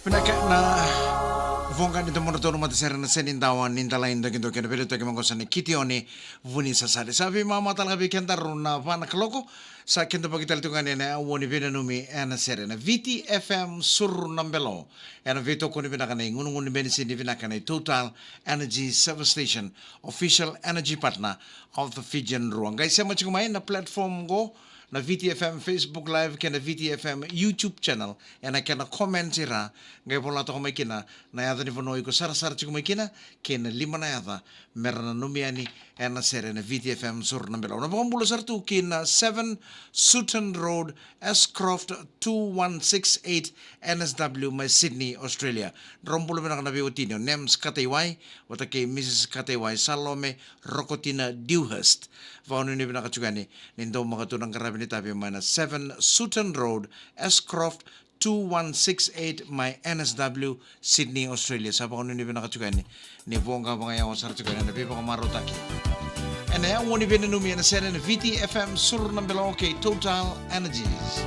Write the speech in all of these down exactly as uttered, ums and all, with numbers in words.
Vinaka na voqa ni domodratou na matasere na Senidawa ni Dalai Dokidoki, na veiliutaki maqosa ni Kitione Vunisasali. Sa veimamatalaka vei kedaru na va na kaloko. Sa kidavaki tale tu ga ni na aua ni veinanumi ena sere na Viti F M Suru na Belo. Ena veitokoni vinaka na igunugunu ni benisini vinaka na Total Energy Service Station, official energy partner of the Fijian Drua. Qai sema tiko mai na platform qo, na Viti F M Facebook Live kei na Viti F M YouTube channel. Ena kena comment ira, qai vola toka mai kina na yaca ni vanua iko sarasara tiko mai kina, kei na lima na yaca mera nanumi yani ena sere na Viti F M Suru na Belo. Na vakabula sara tu ki na seven Sutton Road, Ashcroft two one six eight, N S W, mai Sydney, Australia. Drau bula vinaka na veiwatini o Nems Kataiwai vata kei Mrs Kataiwai, Salome Rokotina Dewhurst. Vakanuinui vinaka tiko yani ni daumaka tu na qaravi ni tavi mai na seven Sutton Road, Ashcroft two one six eight, mai N S W, Sydney, Australia. Sa vakanuinui vinaka tiko yani ni voqa vakayawa sara tiko yani na veivakamarautaki. Ena aua ni veinanumi ena sere na Viti F M Suru na Belo kei Total Energies,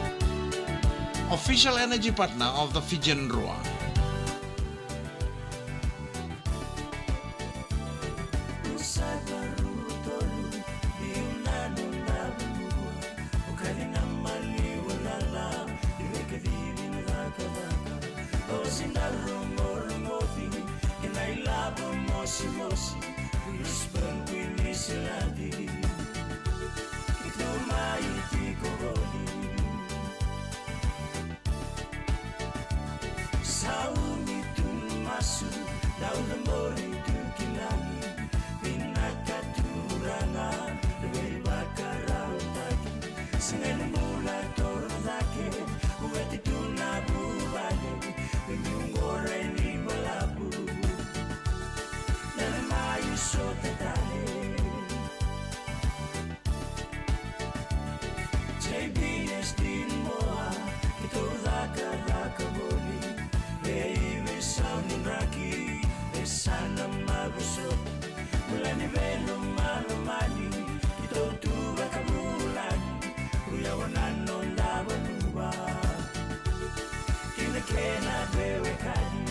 official energy partner of the Fijian Drua. Saumi tu masu, dau cabori tu ki lagi, vinaka Turaga, veivakarautaki. Sega ni bula toro cake, ueti tu na vuvale, veiqorai ni balavu. Nana mai sota tale. J B S T Moa, keitou cakacaka voli. Veiveisau ni draki, veisana mavusoti. Bula ni veilomalomani, keitou tu vakavulagi. Uya wana noda vanua. Kina kena veiwekani.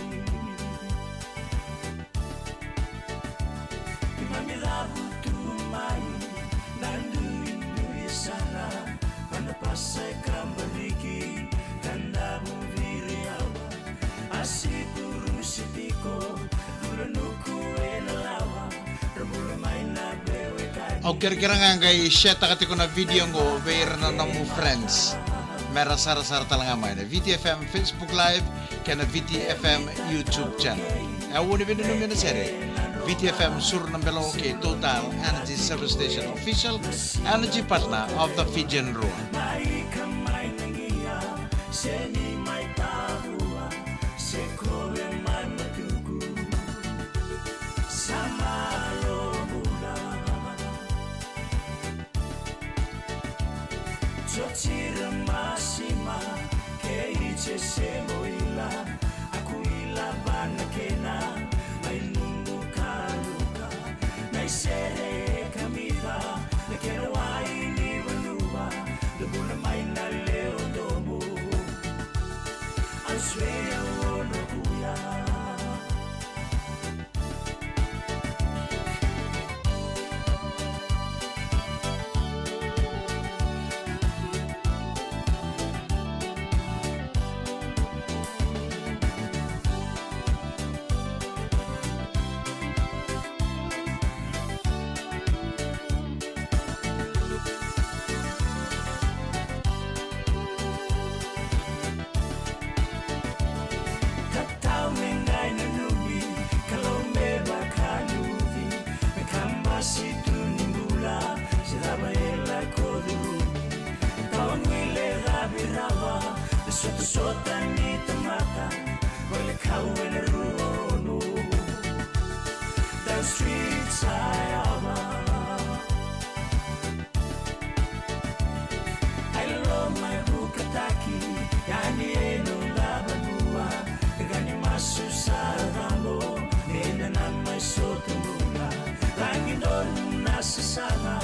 Keimami cavutu mai na duidui sara, vana pasa e kabariki, ka davu viri awa, a sikuru se tiko, cula nuku e na lawa, ra bula mai na veiwekani. Au kerekere ga qai share-taka tiko na video qo vei ira na nomu friends. Mera sarasara tale ga mai na Viti F M Facebook Live kei na Viti F M YouTube channel. E aua ni veinanumi ena sere, Viti F M Suru na Belo kei Total Energy Service Station, official energy partner of the Fijian Drua. Jotira masima, keice se moila, a kuila vana kena, mai numu kaluka, na isere e kamica, na kena wai ni vanua, na vuna mai na lewe o domo. Au swea o na kuya. Tatau me qai nanumi, Kalou me vakaluci, me kabasi tu ni bula, se cava e lako curumi. Tawa ni wile cavi rawa, me sotasota ni tamata, wale kau ena rua ono. Down street side of Ai lo mai bukataki, yani e noda vanua, ka ni masu sa cabo, ena na mai sota bula, lagi donu na sasaga,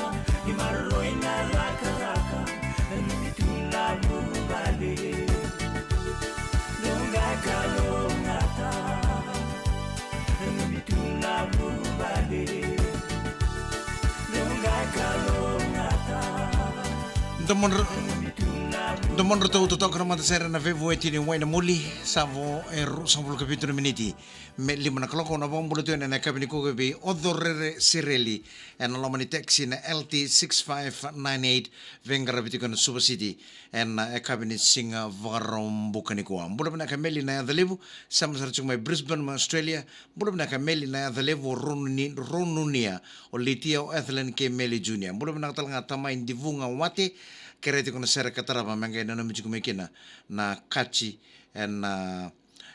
ni maroroi na cakacaka, na numi tu na vuvale. Domodro, domodratou totoka na matasere na veivueti ni Wainamuli, sa vo e ru, sa vo ka vitu na miniti me lima na kaloko. Na vakabula tu ena yakavi nikua vei Ocorere Sereli ena loma ni taxi na L T six five nine eight, veiqaravi tiko ena Suva City ena yakavi ni siga Vakaraubuka nikua. Bula vinaka Meli na yaca levu, sema sara tiko mai Brisbane mai Australia. Bula vinaka Meli na yaca levu, o Ronuni, Ronunia, o Litia, o Ethelyn kei Meli Junior. Bula vinaka tale ga tamai Divuga Wate, kerei tiko na sere ka tarava me qai nanumi tiko mai kina na kati ena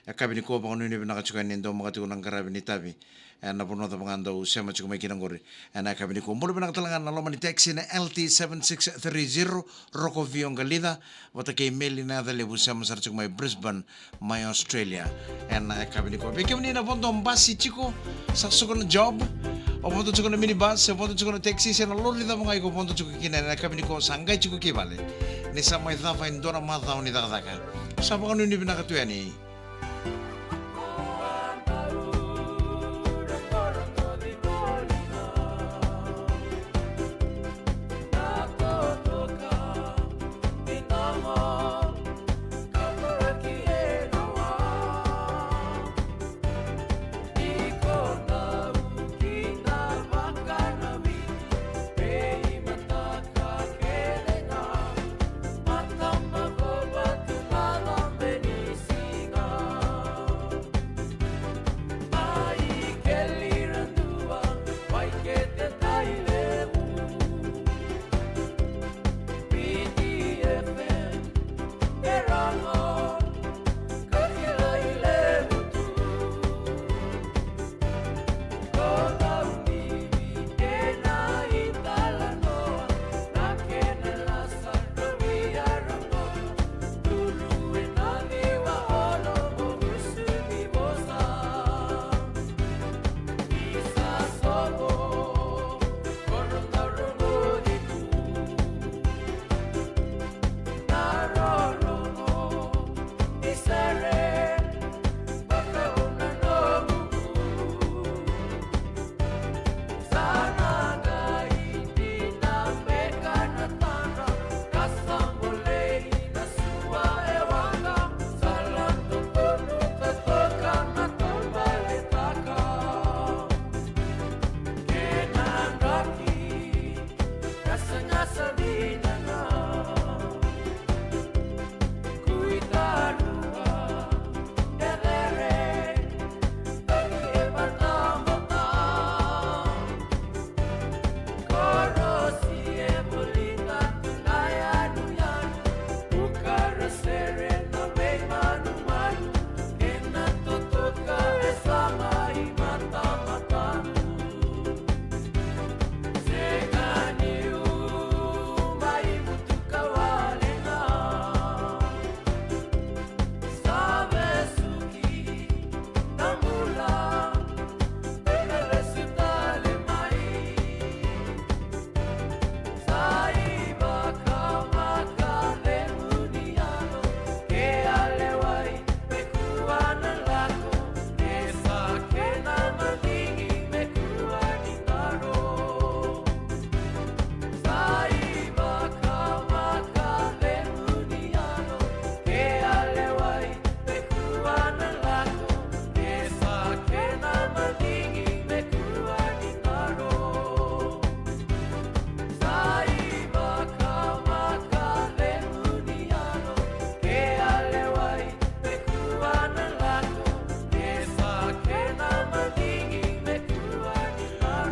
yakavi nikua. Vakanuinui vinaka tiko yani e dau maka tiko na qaravi ni tavi ena vanua cava ga dau sema tiko mai kina qori ena yakavi nikua. Bula vinaka tale ga na loma ni taxi na L T seven six three zero, Roko Vio Qalica vata kei Meli na yaca levu, sema sara tiko mai Brisbane mai Australia ena yakavi nikua. Vei kemuni na vodo basi tiko, sa suka na job, o vodo tiko na minibus, o vodo tiko na taxi, se na lori cava ga iko vodo tiko kina ena yakavi nikua, sa qai tiko ki vale ni sa mai cava e dua na macawa ni cakacaka. Sa vakanuinui vinaka tu yani.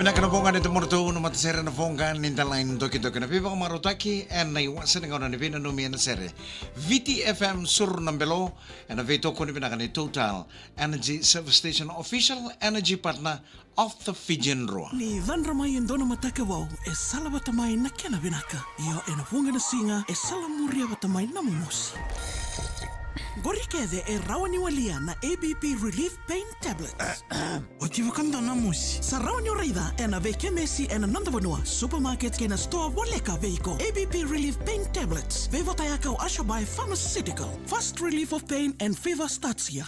Vinaka na voqa ni tomorotou na matasere na voqa ni dalai ni dokidoki na veivakamarautaki ena iwase ni gauna ni veinanumi ena sere. Viti F M Suru na Belo, ena veitokoni vinaka ni Total Energy Service Station, official energy partner of the Fijian Drua. Ni cadra mai e dua na mataka vou, e sala vata mai na kena vinaka. Io, ena vuqa na siga, e sala muria vata mai na momosi. Qori kece e rawa ni walia na A B P Relief Pain Tablets. Oti vakadua na mosi. Sa rawa ni o raica ena veikemesi ena noda vanua, supermarket kei na sitoa voleka vei iko. A B P Relief Pain Tablets. Veivatayaka o Ashabai Pharmaceutical. Fast relief of pain and fever starts here.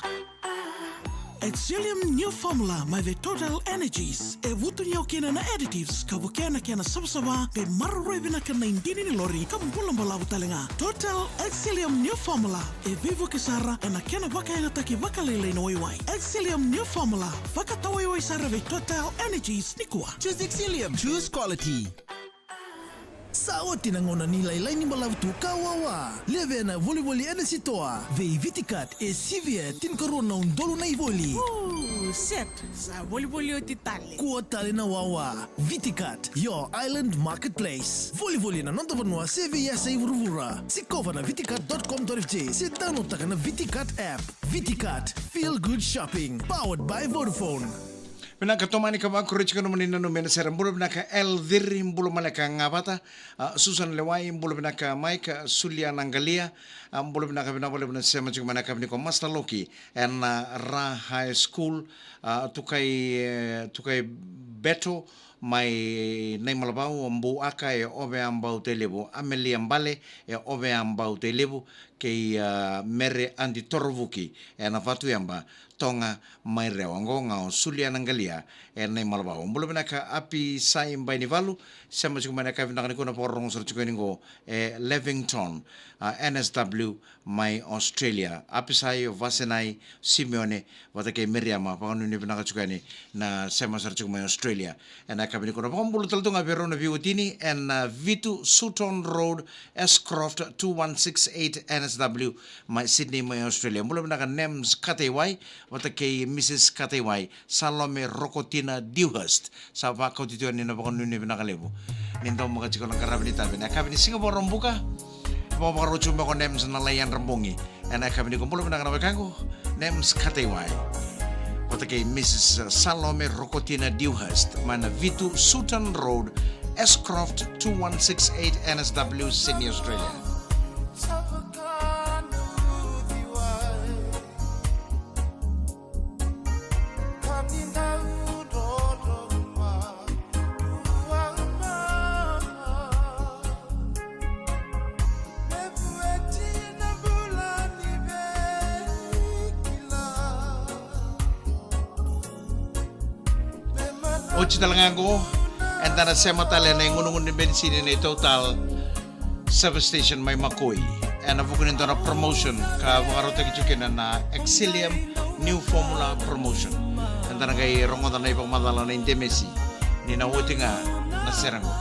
Excellium New Formula mai vei Total Energies. E vutuniyau kina na additives ka vukea na kena savasava, qai maroroi vinaka na idini ni lori ka bula balavu tale ga. Total Excellium New Formula e veivuke sara ena kena vakayagataki vakalailai na waiwai. Excellium New Formula, vakatawaiwai sara vei Total Energies nikua. Choose Excellium. Choose quality. Sa oti na gauna ni lailai ni balavu tu ka wawa. Levea na volivoli ena sitoa. Vei Viticat e sivia e tinikarua na udolu na ivoli. Ooh, set. Sa volivoli oti tale. Kua tale na wawa. Viticat, your island marketplace. Volivoli ena noda vanua se veiyasa i vuravura. Sikova na viticat dot com dot F J se downloadtaka na Viticat app. Viticat, feel good shopping. Powered by Vodafone. Vinaka Tomani, ka vakuri tiko na nomuni nanumi ena sere. Bula vinaka El Ciri, bula maleka ga vata. A, Susan Lewai, bula vinaka Mike, Suliana Qalia. A, bula vinaka, vinaka vakalevu na sema tiko mai na yakavi nikua. Master Loki ena Ra High School. A, Tukai, e, Tukai Beto mai Naimalavau, Buaka e Ovea Bautailevu, Amelia Bale e Ovea Bautailevu, kei, a, Mere Adi Torovuki ena Vatuyaba, Toga mai Rewa. Oqo ga o Suliana Qalia e Naimalavau. Bula vinaka Apisai Bainivalu, sema tiko mai na yakavi vinaka nikua, na vakarorogo sara tiko yani oqo e Lavington, a, N S W mai Australia. Apisai, o Vasenai, Simeone, vata kei Miriama, vakanuinui vinaka tiko yani na sema sara tiko mai Australia. Ena yakavi nikua, na vakabula tale tu ga vei rau na veiwatini ena, a, vitu Sutton Road, Ashcroft two one six eight, N S W, mai Sydney mai Australia. Bula vinaka Nems Kataiwai vata kei Missus Kataiwai, Salome Rokotina Dewhurst. Sa vakauti tu yani na vakanuinui vinaka levu ni daumaka tiko na qaravi ni tavi ena yakavi ni siga Vakaraubuka. Vakavakarau tiko mai ko Nems na lai yadra bogi ena yakavi nikua. Bula vinaka na wekaqu Nems Kataiwai vata kei Missus Salome Rokotina Dewhurst mai na vitu Sutton Road, Ashcroft two one six eight, N S W, Sydney, Australia. Oti tale ga oqo, eda na sema tale ena igunugunu ni benisini nei Total service station mai Makoi ena vuku ni dua na promotion ka vakarautaki tiko kina na Excellium New Formula Promotion. Eda na qai rogoca na ivakamacala na idemesi ni na oti ga na sere oqo.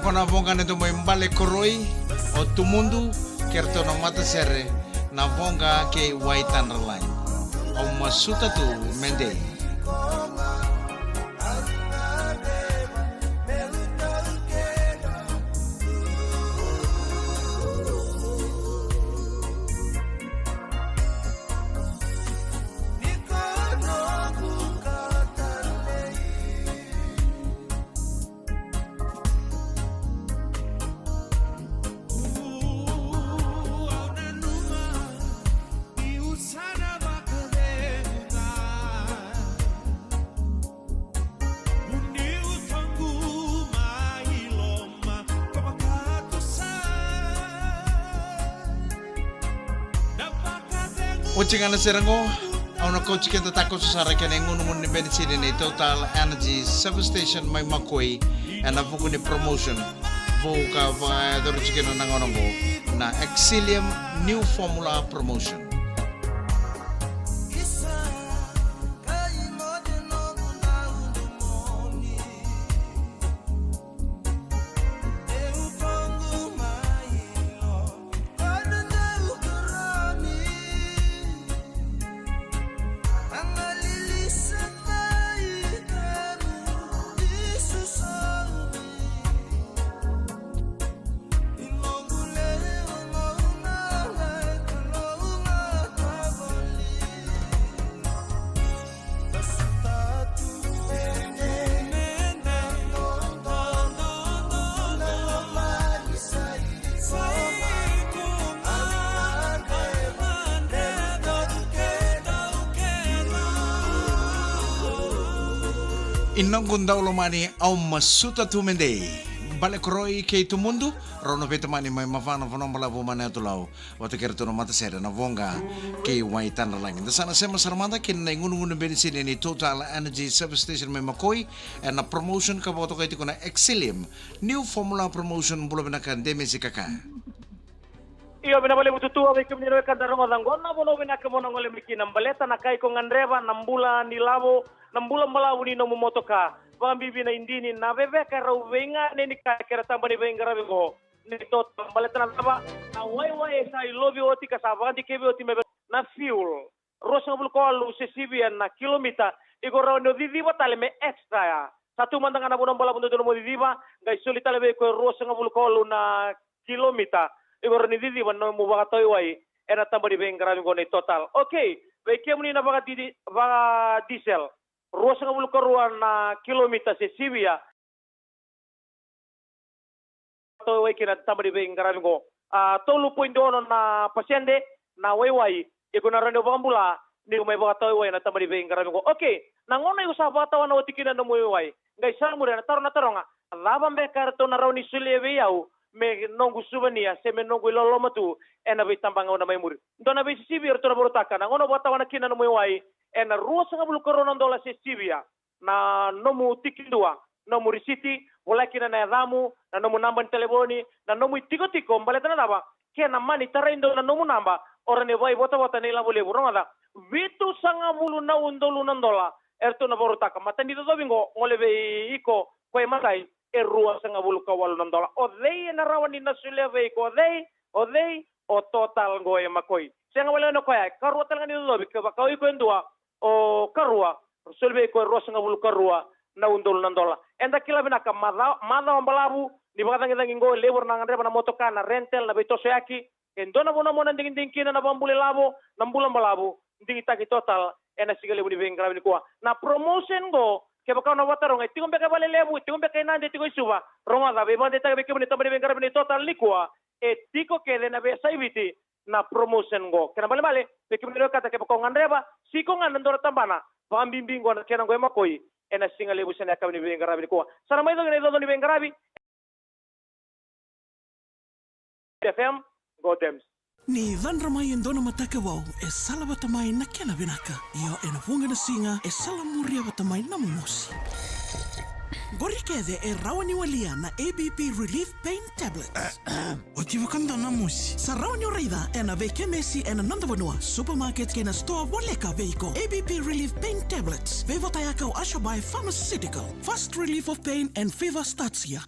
Ko na voqa na domo i Bale Koroi, o Tumudu, kei ratou na matasere na Voqa kei Waitadra Line. Au masuta tu me dei. Oti ga na sere qo, au na kauti keda takoso sara kei na igunugunu ni benisini ni Total Energies Service Station mai Makoi, ena vuku ni promotion vou ka vakayacori tiko kina na gauna qo, na Excellium New Formula Promotion. I noqu daulomani, au masuta tu me dei. Bale koroi kei Tumudu, rau na veitamani mai Mavana, Vanua Balavu, Manayatulau. Vata kei ratou na matasere na Voqa kei Waitadralagi. Da sa na sema sara mada kina na igunugunu benisini ni Total Energy Service Station mai Makoi, ena promotion ka vakatokai tiko na Excellium New Formula Promotion. Bula vinaka Demesi Kaka. Io, vinaka vakalevu Tutu, vei kemuni na wekada rogoca qo, na vanua vinaka mo na gole mai kina baleta na ka iko gadreva, na bula ni lavo, na bula balavu ni nomu motoka. Vakabibi na idini, na veveka, rau veiganeni ka kei na taba ni veiqaravi qo. Ni Total, baleta na cava? Na waiwai e sa ilovi oti ka sa vakadikevi oti me na fuel. Ruasagavulu ka walu se sivia na kilomita, iko rawa ni o ciciva tale me extra ya. Sa tu mada ga na Vanua Balavu dodonu mo ciciva, qai soli tale vei iko e ruasagavulu ka walu na kilomita, iko rawa ni ciciva na nomu vakatawaiwai ena taba ni veiqaravi qo ni Total. Okay, vei kemuni na vakadidi-, vakadisel, ruasagavulu ka rua na kilomita se sivia. Vakatawaiwai kina na taba ni veiqaravi qo. A, tolu poidi ono na pasede na waiwai iko na rawa ni o vakabula ni o mai vakatawaiwai na taba ni veiqaravi qo. Okay, na gauna iko sa vakatawana oti kina na nomu waiwai, qai sa muri na taro na taroga, a cava beka eratou na rawa ni solia vei au me noqu suvania se me noqu iloloma tu ena veitabagauna mai muri? Dua na veisisivi eratou na varautaka, na gauna o vakatawana kina na nomu waiwai, ena ruasagavulu ka rua na dola se sivia na nomu tikidua, nomu risiti, volai kina na yacamu, na nomu naba ni talevoni, na nomu itikotiko, baleta na cava? Kena mani tarai dua na nomu naba, o rawa ni vakaivotavota na ilavo levu. Rogoca, vitusagavulu na udolu na dola eratou na varautaka. Matai ni cocovi qo, gole vei iko, koya e matai, e ruasagavulu ka walu na dola. O cei ena rawa ni na solia vei iko? O cei? O cei? O Total qo e Makoi. Sega wale ga ni o koya, e karua tale ga ni cocovi, kevaka o iko e dua, o karua, soli vei iko e ruasagavulu ka rua na udolu na dola. Eda kila vinaka, maca-, macawa balavu ni vakacagicagi qo, levu era na gadreva na motoka, na rental, na veitosoyaki. E dua na vanua mo na digidigi kina na vakabula ilavo, na bula balavu, digitaki Total ena siga levu ni veiqaravi nikua. Na promotion qo, kevaka o na vakataroga, e tiko beka e Valelevu, e tiko beka e Nadi, e tiko e Suva, rogoca, veivakadeitaki vei kemuni na taba ni veiqaravi ni Total nikua, e tiko kece na veiyasai Viti na promotion qo. Kena ibalebale, vei kemuni na wekada, kevaka o gadreva, se iko ga na dua na tabana, vakabibi qo na kena qo e Makoi, ena siga levu se na yakavi ni veiqaravi nikua. Sa na mai coki na icoco ni veiqaravi. F M, go Dems. Ni cadra mai e dua na mataka vou, e sala vata mai na kena vinaka. Io, ena vuqa na siga, e sala muria vata mai na momosi. Qori kece e rawa ni walia na A B P Relief Pain Tablets. Oti vakadua na mosi. Sa rawa ni o raica ena veikemesi ena noda vanua, supermarket kei na store voleka vei iko. A B P Relief Pain Tablets, veivotayaka o Ashabai Pharmaceutical. Fast relief of pain and fever starts here.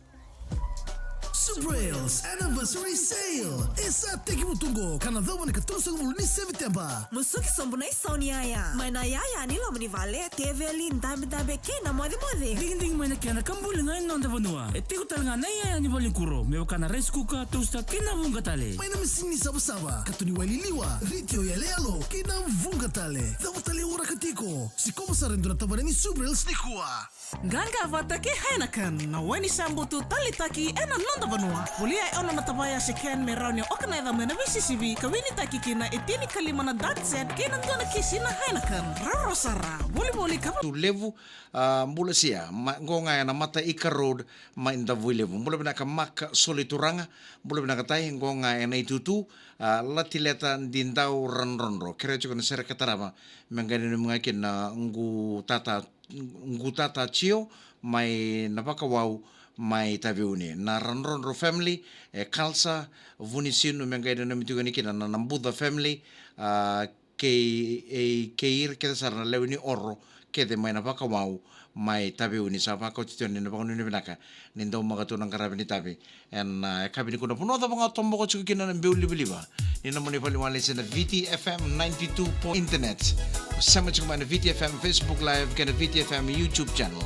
Subrails Anniversary Sale. E sa tekivu tu qo ka na cava na ikatolusagavulu ni Seviteba. Musuki sobu na isau ni yaya. Mai na yaya ni loma ni vale, teveli, dabedabe kei na mocemoce. Digidigi mai na kena ka buli ga e noda vanua. E tiko tale ga na iyaya ni valenikuro, me vaka na rice cooker, toaster kei na vuqa tale. Mai na misini ni savasava, katoni wai liliwa, ritio yaloyalo kei na vuqa tale. Cava tale e waraka tiko? Sikova sara e dua na tabana ni Subrails nikua. Qaqa vata kei Heineken, na wai ni sa butu taleitaki ena noda vanua. Noa. Volia e ono na tavaya se Ken me rawa ni oka na yacamu ena veisisivi ka winitaki kina e tinikalima na darts set kei na dua na kisi na Heineken. Rau sara. Volivoli ka va- Tu levu, a, bula sia, ma, qo ga ena mata Ika Road, mai Davuilevu. Bula vinaka Maka Soli Turaga, bula vinaka tai, qo ga ena itutu, a, Latileta Didau Radrodro. Kerea tiko na sere ka tarava, me qai nanumi ga kina na qu tata, qu tata Tio, mai Navakawau, mai Taveuni. Na Radrodro family, e Kalsa, Vunisinu, me qai nanumi tiko yani kina na, na Buca family, a, kei, e, kei ira kece sara na lewe ni Oro, kece mai Navakawau, mai Taveuni, sa vakauti tiko ni na vakanuinui vinaka, ni dau maka tu na qaravi ni tavi. Ena, a, yakavi nikua na vanua cava ga o toboka tiko kina na biu livaliva, ni na moni valiwale se na V T F M ninety-two point internet. Sema tiko mai na V T F M Facebook Live, kei na V T F M YouTube channel.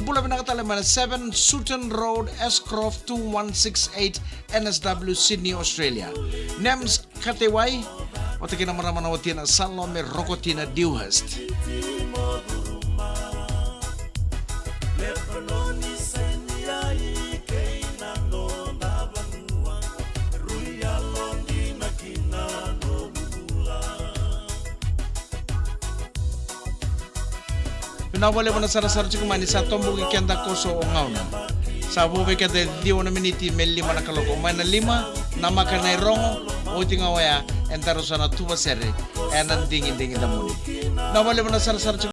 Bula vinaka tale mai na seven Sutton Road, Ashcroft two one six eight, N S W, Sydney, Australia. Nems Katewai, vata kei na marama na watina Salome Rokotina Dewhurst. Vinaka vakalevu na sarasara tiko mai ni sa toboki keda koso o gauna. Sa vo vei keda e ciwa na miniti me lima na kaloko. Mai na lima, na maka na irogo, oti ga oya, e daru sa na tuva sere, ena digidigi damuni. Vinaka vakalevu na sarasara tiko